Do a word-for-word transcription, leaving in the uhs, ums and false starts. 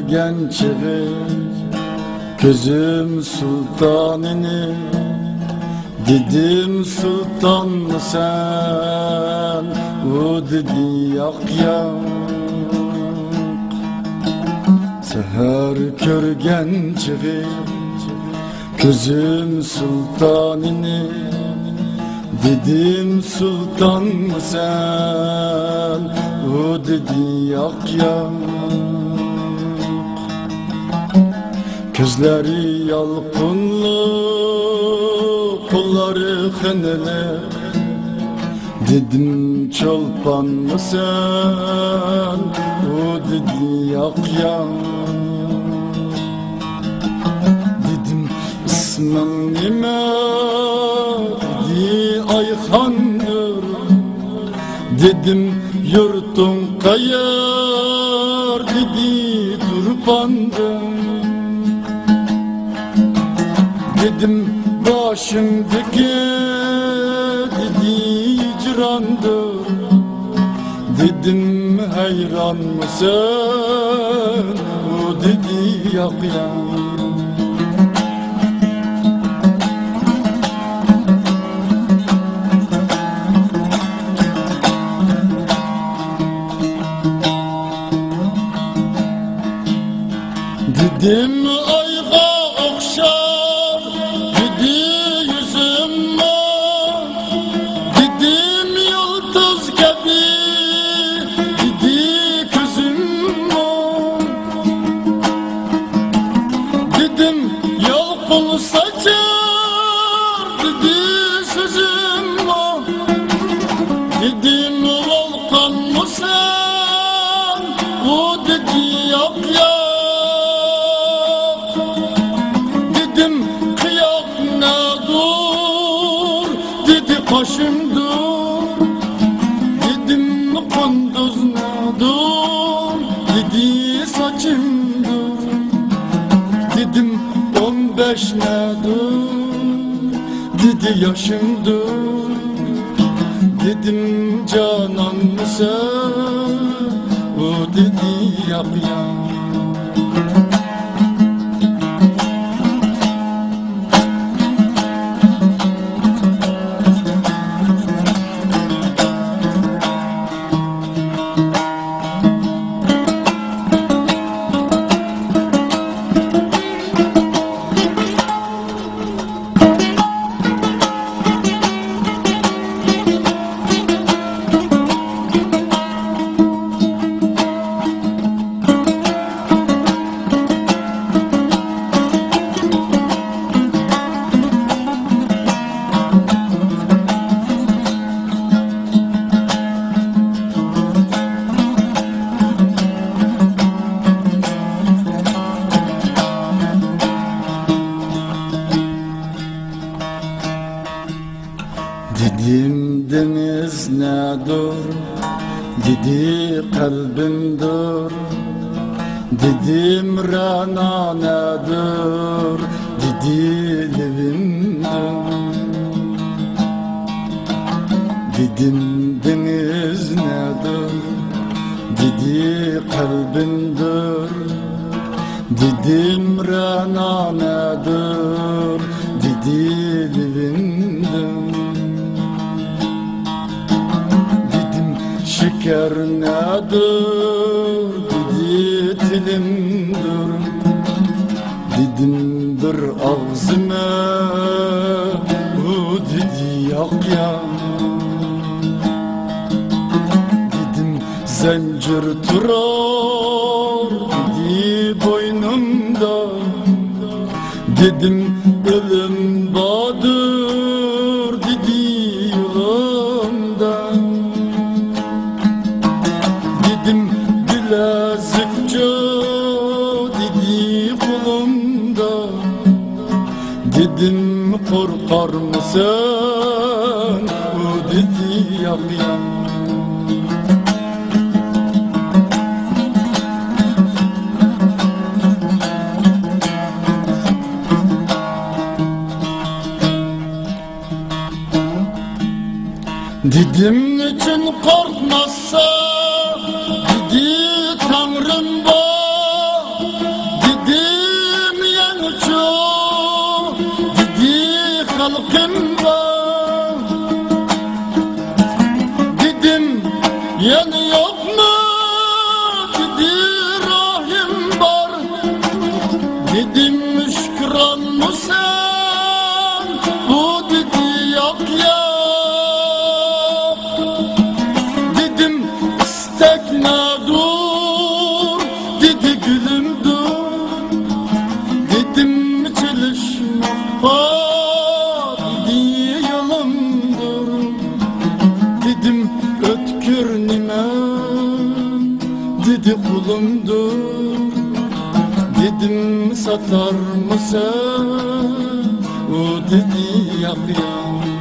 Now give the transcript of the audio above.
كۆرگەن چېغى كۆزۈم سۇلتانىنى، دېدىم، سۇلتانمۇ سەن؟ ئۇ دېدى، ياق، ياق. سەھەر كۆرگەن چېغى كۆزۈم سۇلتانىنى، دېدىم، سۇلتانمۇ سەن؟ ئۇ دېدى، ياق، ياق. كۆزلىرى يالقۇنلۇق، قوللىرى خېنىلىق، دېدىم، چولپانمۇ سەن؟ ئۇ دېدى، ياق، ياق. دېدىم، ئىسمىڭ نېمە؟ دېدى، ئايخاندۇر. دېدىم، يۇرتۇڭ قەيەر؟ دېدى، تۇرپاندىن. دېدىم، باشىمدىكى، دېدى، ھىجراندۇر. دېدىم، ھەيرانمۇسەن؟ ئۇ دېدى، ياق، ياق. دېدىم، ئايغا ئوخشار، دېدى، يۈزۈممۇ. دېدىم، يۇلتۇز كەبى، دېدى، كۆزۈممۇ. دېدىم، يالقۇن ساچار، دېدى، سۆزۈممۇ. دېدىم، ۋولقانمۇسەن؟ ئۇ دېدى، ياق، ياق. دېدىم، قىياق نەدۇر؟ دېدى، قاشىمدۇر. دېدىم، قۇندۇز نەدۇر؟ دېدى، ساچىمدۇر. دېدىم، ئون بەش نەدۇر؟ دېدى، ياشىمدۇر. دېدىم، جانانمۇسەن؟ ئۇ دېدى، ياق، ياق. دېدىم، دېڭىز نەدۇر؟ دېدى، قەلبىمدۇر. دېدىم، رەنا نەدۇر؟ دېدى، لېۋىمدۇر. دېدىم، دېڭىز نەدۇر؟ دېدى، قەلبىمدۇر. دېدىم، رەنا نەدۇر؟ دېدى، لېۋىمدۇر. دېدىم، شېكەر نەدۇر؟ دېدى، تىلىمدۇر. دېدىم، بىر ئاغزىمە، ئۇ دېدى، ياق، ياق. دېدىم، زەنجىر تۇرار، دېدى، بوينۇمدا. دېدىم، ئۆلۈم باردۇر، دېدى، يولۇمدا. دېدىم، بىلەزىكچۇ؟ دېدى، قولۇمدا. دېدىم، قورقارمۇسەن؟ ئۇ دېدى، ياق، ياق. دېدىم، نېچۈن قورقماسسەن؟ دېدى، تەڭرىم بار. دېدىم، يەنە يوقمۇ؟ دېدى، راھىم بار. دېدىم، شۈكرانمۇسەن؟ ئۇ دېدى، ياق، ياق. دېدىم، ئىستەك نەدۇر؟ دېدى، گۈلۈمدۇر. دېدىم، چېلىشماققا، دېدى، يولۇمدۇر. دېدىم، ئۆتكۈر نېمە؟ دېدى، قۇلۇمدۇر. دېدىم، ساتارمۇسەن؟ ئۇ دېدى، ياق، ياق.